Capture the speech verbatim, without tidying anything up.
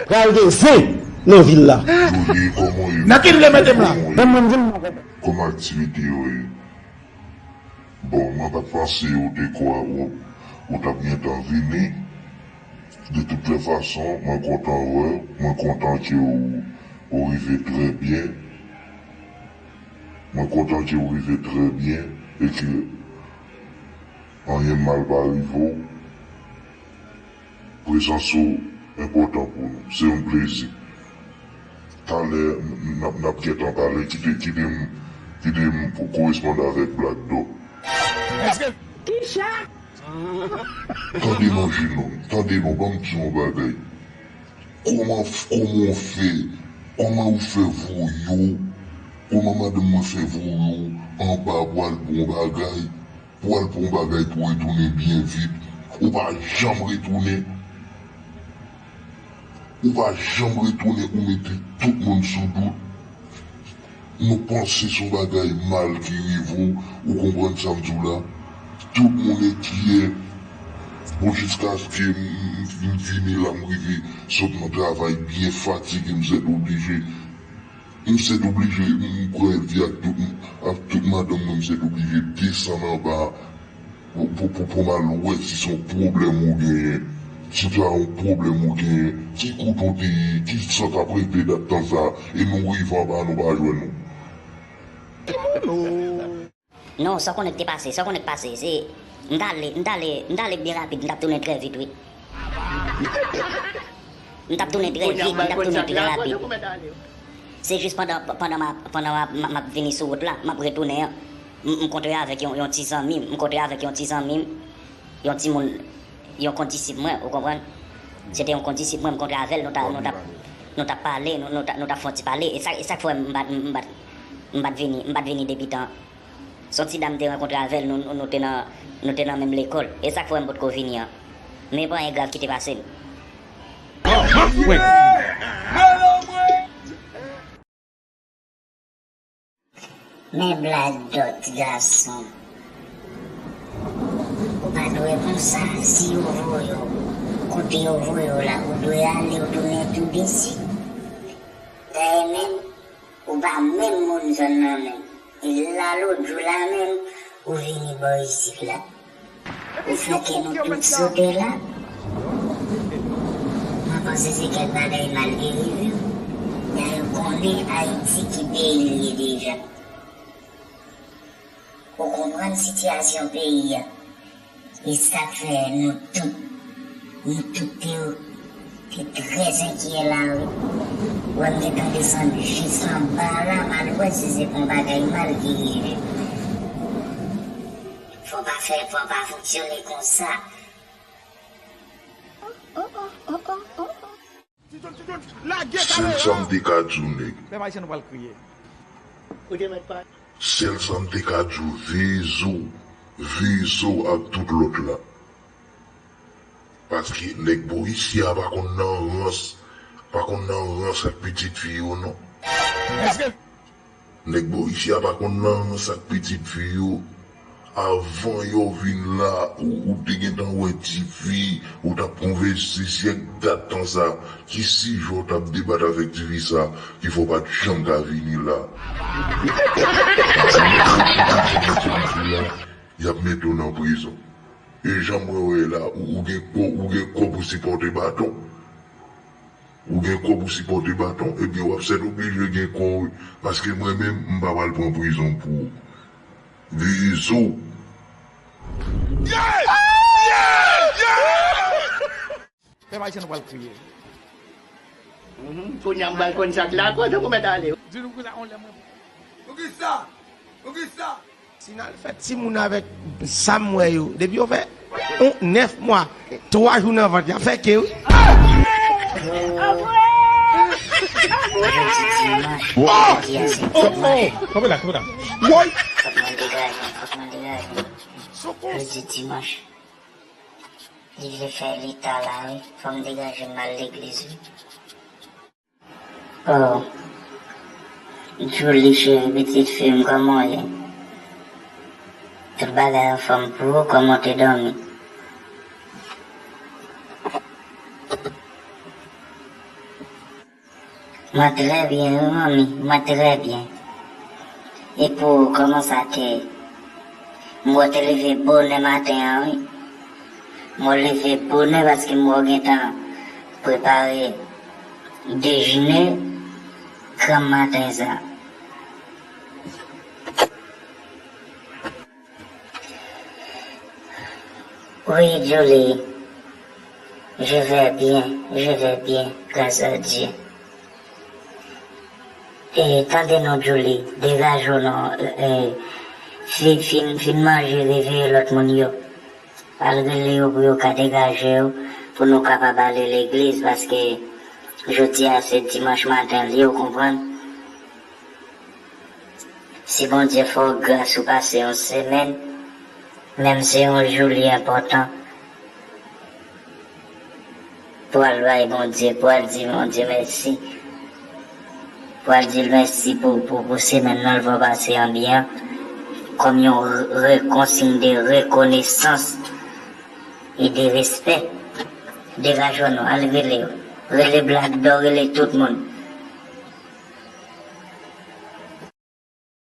Pral gen zen nan vil la. Nan ki vil yo mete m la? Ban m di m. Kòman aktivite yo ye? Bon, mwen pa t panse ou te kwè ou, ou t ap gentan vini. De toutes les façons, mwen kontan wè w, mwen kontan ke ou, ou rive trè byen. Mwen kontan ke ou rive trè byen e ke anyen mal pa rive w. Prezans ou enpòtan pou nou. Se yon plezi. Talè, n, n ap, n ap gentan pale. Kite, kite m, kite m koresponde avèk Black Dog. Èske Kisa? Tande non, jenòm, tande non, ban m di yon bagay. Kòman, kòman w fè, kòman ou fè voye w, kòman madanm mwen fè voye w anba pou al pou yon bagay, pou al pou yon bagay pou retounen byen vit. Ou pa janm retounen. Ou pa janm retounen, ou mete tout moun sou dout. Nou panse se yon bagay mal ki rive w, ou konprann sa m di w la? Tout moun enkyè. Bon, jiskaske m, m, m vini la, m rive sot nan travay byen fatige, m sètoblije. M sètoblije, m, m kwè vi ak tout, ak tout madanm mwen, m sètoblije desann anba pou, pou, pou, pou m al wè si se yon pwoblèm ou genyen. Si se yon pwoblèm ou genyen, ki kote w te ye, ki sa k ap regle dat tan sa, e nou rive anba, nou pa jwenn ou. Non, sa w konnen k te pase, sa w konnen k pase, se, m t ale, m t ale, m t ale byen rapid, m t ap tounen trè vit, wi. M t ap tounen trè vit, m t ap tounen trè rapid. Se jis pandan, pandan m ap, pandan m ap, m ap, m ap vini sou wout la, m ap retounen an, m, m kontre avèk yon, yon ti zanmi m, m kontre avèk yon ti zanmi m, yon timoun, yon kondisip mwen, ou konprann? Se te yon kondisip mwen, m kontre avè l, nou ta, nou t ap, nou t ap pale, nou, nou t ap, nou t ap fè yon ti pale, e sa, e sa k fè m pa t, m pa t, m pa t vini, m pa t vini depi tan. Se yon ti dam m te rankontre avè l, nou, nou, nou te nan, nou te nan menm lekòl. E sa k fè m potko vini an. Men pa anyen grav ki te pase m. Men Black Dot gason. Ou pa dwe konsa, si yo voye w, kote yo voye w la, ou dwe ale, ou tounen tou desi. Dayè menm, ou pa menm moun zòn nan menm. E la lòt jou la menm, ou vini bò isit la. Ou fè ke nou tout sote la. Mwen panse se kèk bagay mal ki rive w. Dayè w konnen Ayiti ki peyi l ye deja. Ou konprann sitiyasyon peyi a. E sa k fè nou tout, nou tout te, te trè enkyè la, wi. Wè m gentan desann jis anba la, m al wè si se pa yon bagay mal ki rive. Fò pa fè, fò pa fonksyone konsa. Sèl sa m te ka di w, nèg. Pèp ayisyen, nou pral kriye. Sèl sa m te ka di w, veye zo w, veye zo w ak tout lòt la. Paske nèg bò isi a pa konn nan rans, pa konn nan rans ak pitit fi yo, non. Nèg bò isi a pa konn nan rans ak pitit fi yo. Avan yo vin la, ou, ou te gentan wè tifi, ou t ap konvèse syèk dat tan sa, ki sijè w t ap debat avèk tifi sa, ki fè w pa t janm ka vini la. Tifi la, y ap mete w nan prizon. E jan mwen wè la, ou, ou gen kò, ou gen kò pou sipòte baton. Ou gen kòb ou sipòte baton, ebyen w ap sètoblije gen kò w, paske mwen menm, m pa pral pran prizon pou ou. Veye zo w. Pèp ayisyen, nou pral kriye. Mhm. Kounye a m pral konn sa k lakòz pou mèt ale. Di nou kousa on lè mwen. Poukisa? Poukisa? Si n al fè timoun avèk sa m wè yo, depi yo fè yon nèf mwa, twa jou nan vant, y ap fè ke wi. Kanpe la, kanpe la. Woy! Jodi dimanch, li vle fè leta la wi, fò m degaje m al legliz wi. Oh, Julie cheri, pitit fi m, kòman w ye? Tout bagay anfòm pou ou, kòman w te dòmi? Mwen trè byen wi manmi, mwen trè byen. E pou ou, kòman sa te ye? M wè w te leve bonè maten an wi. M wè w leve bonè paske m wè w gentan prepare dejine granm maten sa. Wi Julie, je vais bien, je vais bien, grâce à Dieu. E tande non Julie, degaje w non, e, fin, fin, fin manje, reveye lòt moun yo. Al rele yo pou yo ka degaje yo, pou nou kapab ale legliz, paske jodi a se dimanch maten l ye, ou konprann? Si Bondye fè w gras ou pase yon semèn, menm se yon jou li enpòtan, pou al bay Bondye, pou al di Bondye mèsi, pou al di l mèsi pou, pou, pou semèn nan l fè w pase an byen, kòm yon re-, re-, konsiy de rekonesans e de respè. Degaje w non, al rele yo. Rele Black Dog, rele tout moun.